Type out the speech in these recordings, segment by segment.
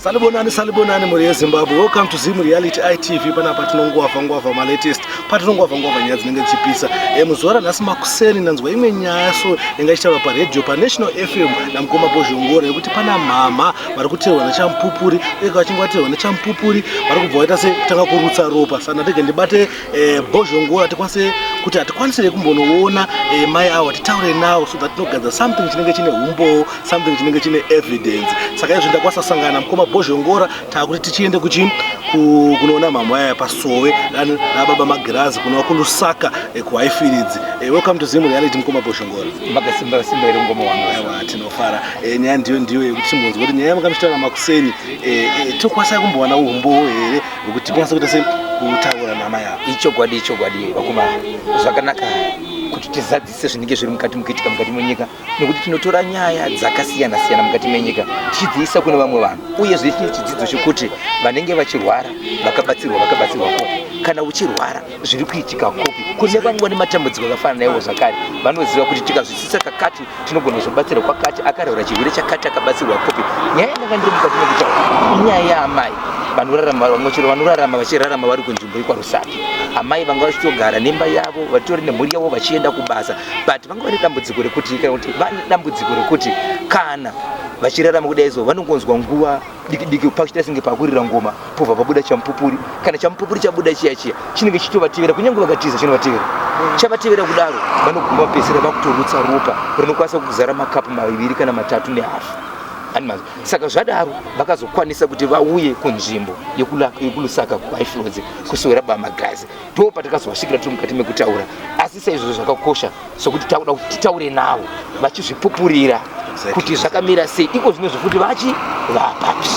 Salibonani, salibonani mhuri yeZimbabwe. Welcome to Zim Reality ITV. Panapa tinongwavha ngwavha malatest, patinongwavha ngwavha nyaya dzinenge dzichipisa. E, muzuva ranhasi makuseni ndanzwa imwe nyaya so yanga ichitaurwa paradio paNational FM namukoma Bozhongora yekuti pana mhamha vari kuteerwa nechamupupuri uye vachinge vateerwa nechamupupuri vari kubva vaita sekutanga kurutsa ropa. Saka ndege ndibate e, Bozhongora tikwanise kuti hatikwanisire kumbonoona e, mai avo titaure nawo so that tinogadzira something chinenge chine umbowo, something chinenge chine evidence. Saka izvi ndakwanisa sangana namukoma Bozhongora taakuti tichiende kuchi kunoona mhamha yaya pasowe nababa Magirazi kunova kuLusaka eh, kuHighfields. Welcome to Zim Reality, mukoma Bozhongora. Makasimba simba iri ngoma wangu. Aiwa, tinofara. Nyaya ndiyo yekuti timbonzwa kuti nyaya yamakamuchitaura makuseni, tokwanisa kumbowana umbowo here hwekuti tikwanise kuita se kutaura namai avo? Ichokwadi, ichokwadi vakomana, zvakanaka kuti tizadzise zvinenge zviri mukati mukuitika mukati menyika, nekuti tinotora nyaya dzakasiyana siyana mukati menyika tichidziisa kune vamwe vanhu. Uyezve chine chidzidzo chekuti vanenge vachirwara vakabatsirwa kupi, kana uchirwara zviri kuitika kupi, kune vamwe vane matambudziko akafanana naiwo zvakare vanoziva kuti tikazwisisa kakati tinogona kuzobatsirwa kwakati, akarwara chirwere chakati akabatsirwa kupi. Nyaya yandanga ndiri mukati mekutaura inyaya yaamai vanorarama, vamwe chero vanorarama vachirarama vari kunzvimbo yekwaRusape. Amai vanga vachitogara nemba yavo, vatori nemhuri yavo, vachienda kubasa, but vanga vane dambudziko rekuti kana kuti vane dambudziko rekuti kana vachirarama kudai so vanongonzwa nguva diki diki pakuchita senge pakurira ngoma, pobva pabuda chamupupuri. Kana chamupupuri chabuda chiya chiya chinenge chichitovatevera, kunyange vakatiza chinovatevera, chavatevera kudaro vanoguma vapedzisira vakutorutsa ropa rinokwanisa kuzara makapu 2 kana 3 nehafu. Animals. Saka zvadaro vakazokwanisa kuti vauye kunzvimbo yekuLusaka kuHighfields kuswera bamagirazi, ndo patakazovasvikira tiri mukati mekutaura. Asi saizvozvo zvakakosha sokuti takuda kuti titaure navo vachizvipupurira kuti zvakamira sei iko zvinezvi futi vachi vapapi.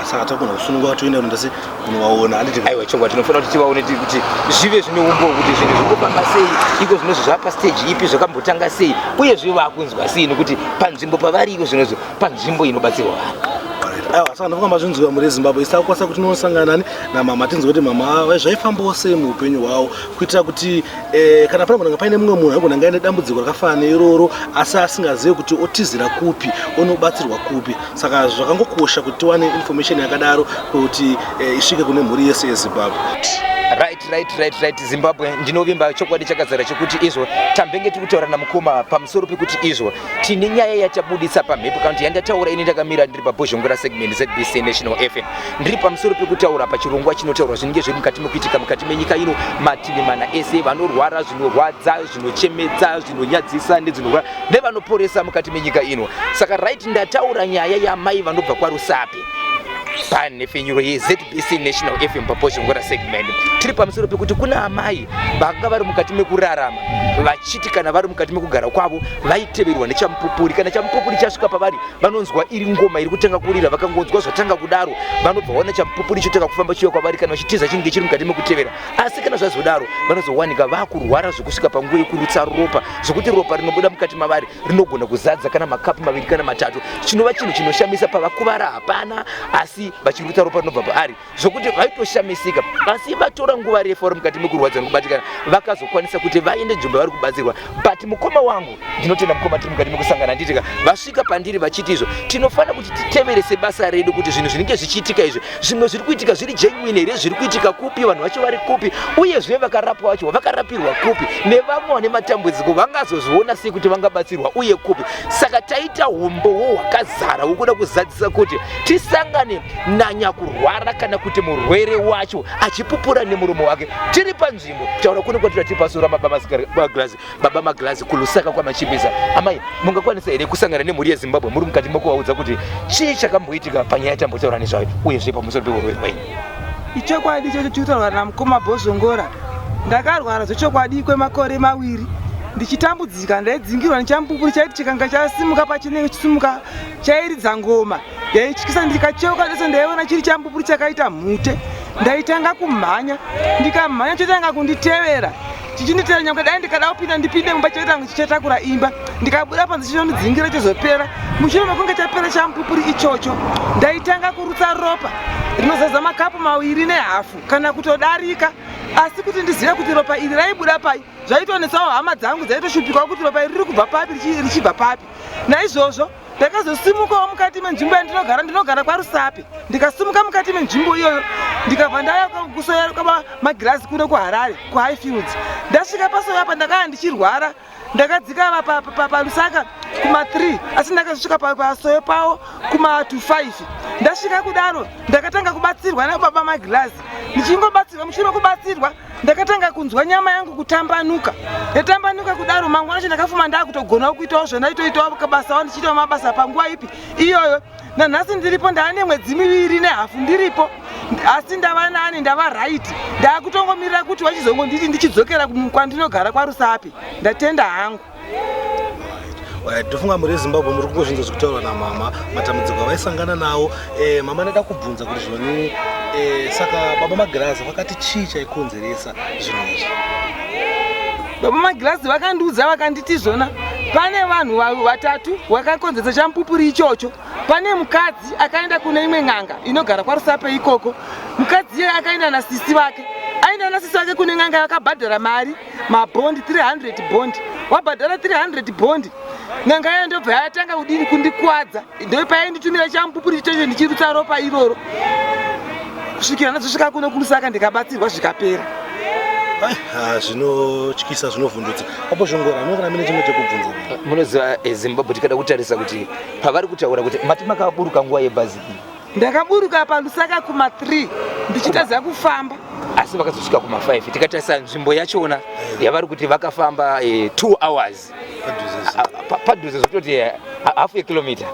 Saka tagona kusununguka toenda kunoita se kunovaona, handiti? Aiwa, chokwadi, tinofanira kuti tivaone kuti zvive zvine umbowo kuti zvinhu zviri kufamba sei iko zvinozvi, zvapa stage ipi, zvakambotanga sei, uyezve vakunzwa sei, nekuti panzvimbo pavari iko zvinozvo panzvimbo inobatsirwa vanhu. Aiwa, saka ndofunga mazvinzwa mhuri yeZimbabwe. Isakukwanisa kuti tinosangana nani namama tinzwe kuti mama zvaifambawo sei muupenyu hwavo, kuitira kuti kana panogona paine mumwe munhu anogona nga aine dambudziko rakafanana neiroro asi asingazivi kuti otizira kupi, onobatsirwa kupi. Saka zvakangokosha kuti tiwane information yakadaro kuti isvike kune mhuri yese yeZimbabwe. Right, Zimbabwe, ndinovimba chokwadi chakazara chekuti izvo tambenge tiri kutaura namukoma pamusoro pekuti izvo tine nyaya yatabudisa pamhepo kana kuti yandataura ini ndakamira ndiri paBozhongora segment ZBC National FM, ndiri pamusoro pekutaura pachirongwa chinotaurwa zvinenge zviri mukati mekuitika mukati menyika ino, mativi mana ese, vanorwara, zvinorwadza, zvinochemedza, zvinonyadzisa, nedzinorwara nevanoporesa mukati menyika ino. Saka right, ndataura nyaya yamai vanobva kwaRusape panhepfenyuro yeZBC National FM paBozhongora segment. Tiri pamusoro pekuti kuna amai vanga vari mukati mekurarama vachiti kana vari mukati mekugara kwavo vaiteverwa nechamupupuri. Kana chamupupuri chasvika pavari vanonzwa iri ngoma iri kutanga kurira, vakangonzwa zvatanga kudaro vanobva vaona chamupupuri chotanga kufamba chiuya kwavari, kana vachitiza chinenge chiri mukati mekutevera. Asi kana zvazodaro vanozowanika vakurwara zvekusvika panguva yekurutsa ropa, zvokuti ropa rinobuda mukati mavari rinogona kuzadza kana makapu 2 kana 3, chinova chinhu chinoshamisa. Pavakuvara hapana, asi vachirutsa ropa rinobva paari zvokuti vaitoshamisika. Asi vatora nguva refu vari mukati mekurwadza nekubatikana, vakazokwanisa kuti vaende nzvimbo yavari kubatsirwa. But mukoma wangu, ndinotenda mukoma, tiri mukati mekusangana, nditika vasvika pandiri vachiti izvo tinofanira kuti titevere sebasa redu kuti zvinhu zvinenge zvichiitika izvi, zvimwe zviri kuitika zviri genuine here, zviri kuitika kupi, vanhu vacho vari kupi, uyezve vakarapwa vacho vakarapirwa kupi, nevamwe vane matambudziko vangazozviona sei kuti vangabatsirwa uye kupi. Saka taita umbowo hwakazara hwekuda kuzadzisa kuti tisangane nanyakurwara kana kuti murwere wacho achipupura nemuromo wake. Tiri panzvimbo kutaura kune kwatira tiri pasura Magirazi, baba Magirazi kuLusaka kwaMachipisa. Amai, mungakwanisa here kusangana nemhuri yeZimbabwe muri mukati mekuvaudza kuti chii chakamboitika panyaya yatambotaura nezvayo, uyezve pamusoro peurwere hwenyu? Ichokwadi ichocho chikutaurwa namukoma Bhozvongora. Ndakarwara zvechokwadi kwemakore 2 ndichitambudzika, ndaidzingirwa nechamupupuri chaiti chikanga chasimuka pachinenge chisimuka chairidza ngoma yaityisa. Ndikacheuka dese ndaiona chiri chamupupuri chakaita mhute. Ndaitanga kumhanya, ndikamhanya chotanga kunditevera, chichinditevera, nyangwe dai ndikada kupinda ndipinde mumba chaitanga chichatakura imba, ndikabuda panze chichondidzingira, chozopera. Mushure mekunge chapera chamupupuri ichocho, ndaitanga kurutsa ropa rinozaza makapu 2.5 kana kutodarika. Asi kuti ndizive kuti ropa iri raibuda pai zvaitonetsawo hama dzangu, dzaitoshupikawo kuti ropa iri riri kubva papi, richibva papi. Naizvozvo Ndakazosimukawo mukati menzvimbo yandinogara, ndinogara kwaRusape. Ndikasimuka mukati menzvimbo iyoyo ndikabva ndaya kusoya kwamagirazi kuno kuHarare, kuHighfields. Ndasvika pasoya apa ndakaya ndichirwara, ndakadzika paLusaka kuma3, asi ndakazosvika pasoyo pawo kuma25. Ndasvika kudaro ndakatanga kubatsirwa nababa Magirazi. Ndichingobatsirwa, mushure mekubatsirwa ndakatanga kunzwa nyama yangu kutambanuka. Ndatambanuka kudaro, mangwana acho ndakafuma ndakutogonawo kuitawo zvandaitoitawo kabasawo, ndichiitawo mabasa panguva ipi iyoyo. Nanhasi ndiripo, ndaane mwedzi 2 nehafu ndiripo, asi ndava nani, ndava right. Ndaakutongomirira kuti vachizongonditi ndichidzokera kwandinogara kwaRusape. Ndatenda hangu. Ndofunga muri yeZimbabwe muri kungozvinzwa zvekutaurwa namama, matambudziko avaisangana nawo. Mama, ndada kubvunza kuti zvoni saka baba Magirazi vakati chii chaikonzeresa zvinhu izvi? Baba Magirazi vakandiudza, vakanditi zvona pane vanhu vatatu vakakonzeresa chamupupuri ichocho. Pane mukadzi akaenda kune imwe n'anga inogara kwaRusape ikoko. Mukadzi iye akaenda nasisi vake, aenda nasisi vake kune n'anga, yakabhadhara mari mabhondi 300 bhondi. Wabhadhara 300 bhondi, n'anga yayo ndobva yatanga kudini? Kundikwadza. Ndopainditumira chamupupuri chitocho, ndichirutsa ropa iroro kusvikira ndazosvika kuno kuLusaka, ndikabatsirwa, zvikapera. Zvinotyisa, zvinovhundutsa. Apo Zvongora, anongana mine chimwe chekubvunza. Munoziva, Zimbabwe, tikada kutarisa kuti pavari kutaura kuti mati makaburuka nguva yebhazi iyi? Ndakaburuka paLusaka kuma3 ndichitadza kufamba. Asi vakazosvika kuma5. Tikatarisa nzvimbo yachona yavari kuti vakafamba 2 hours, padhuze zvototi hafu yekilomita,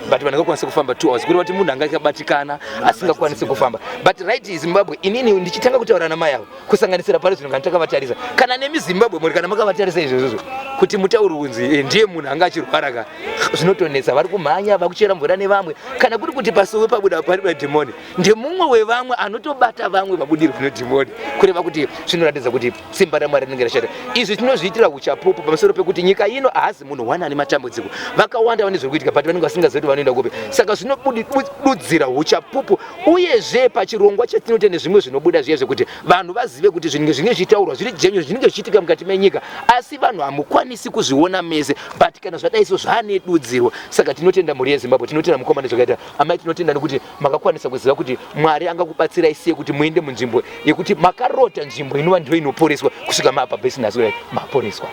but vanhu vakakwanisa kufamba 2 hours, kureva kuti munhu anga akabatikana asingakwanisi kufamba. But right, Zimbabwe, inini ndichitanga kutaura namai avo, kusanganisira pari zvino kana takavatarisa, kana nemi Zimbabwe muri, kana makavatarisa izvozvozvo, kuti mutauri unzi ndiye munhu anga achirwara ka, zvinotonetsa. Vari kumhanya, vakuchera mvura nevamwe. Kana kuri kuti pasowe pabuda pari padhimoni, ndemumwe wevamwe anotobata vamwe vabudirwa nedhimoni, kureva kuti zvinoratidza kuti simba raMwari rinenge rashata. Izvi tinozviitira uchapupu pamusoro pekuti nyika ino haazi munhu one ane matambudziko. Vakawanda vane zviri kuitika, but vanenge vasingazivi kuti vanoenda kupi. Saka zvinodudzira uchapupu. Uyezve pachirongwa chatinoita nezvimwe zvinobuda zviya zvekuti vanhu vazive kuti zvinenge zvichitaurwa zviri genuine, zvinenge zvichiitika mukati menyika, asi vanhu hamukwanisi kuzviona mese, but kana zvadai so zvaane dudzirwa. Saka tinotenda mhuri yeZimbabwe, tinotenda mukoma nezvakaita amai, tinotenda nekuti makakwanisa kuziva kuti Mwari angakubatsirai sei kuti muende munzvimbo yekuti makarota, nzvimbo inova ndiyo inoporeswa, kusvika mapa bhizinesi kudai maporeswa.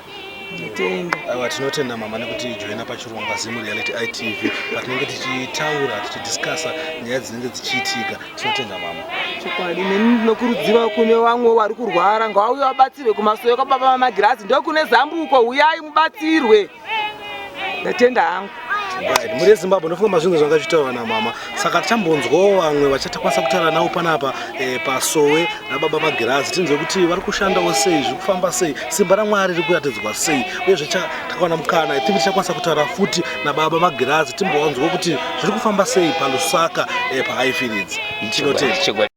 Tenda. Aiwa, tinotenda mama nekuti joina pachirongwa Zim Reality ITV, patinenge tichitaura, tichidiscussa nyaya dzinenge dzichiitika. Tinotenda mama. Chokwadi, neni ndinokurudzira kune vamwe vari kurwara, ngavauye vabatsirwe kumasoyo kwababa Vamagirazi, ndokune zambuko. Uyai mubatsirwe. Ndatenda hangu. Right, muri yeZimbabwe, ndofunga mazvinhu zvanga zvichitaurwa namama. Saka tichambonzwawo vamwe vachatakwanisa kutaura navo panapa pasowe rababa Magirazi, tinzwe kuti vari kushandawo sei, zviri kufamba sei, simba raMwari riri kuratidzwa sei. Uyezve takawana mukana, I think tichakwanisa kutaura futi nababa Magirazi, timbovanzwa kuti zviri kufamba sei paLusaka, paHighfields. Tinotenda. Chokwadi.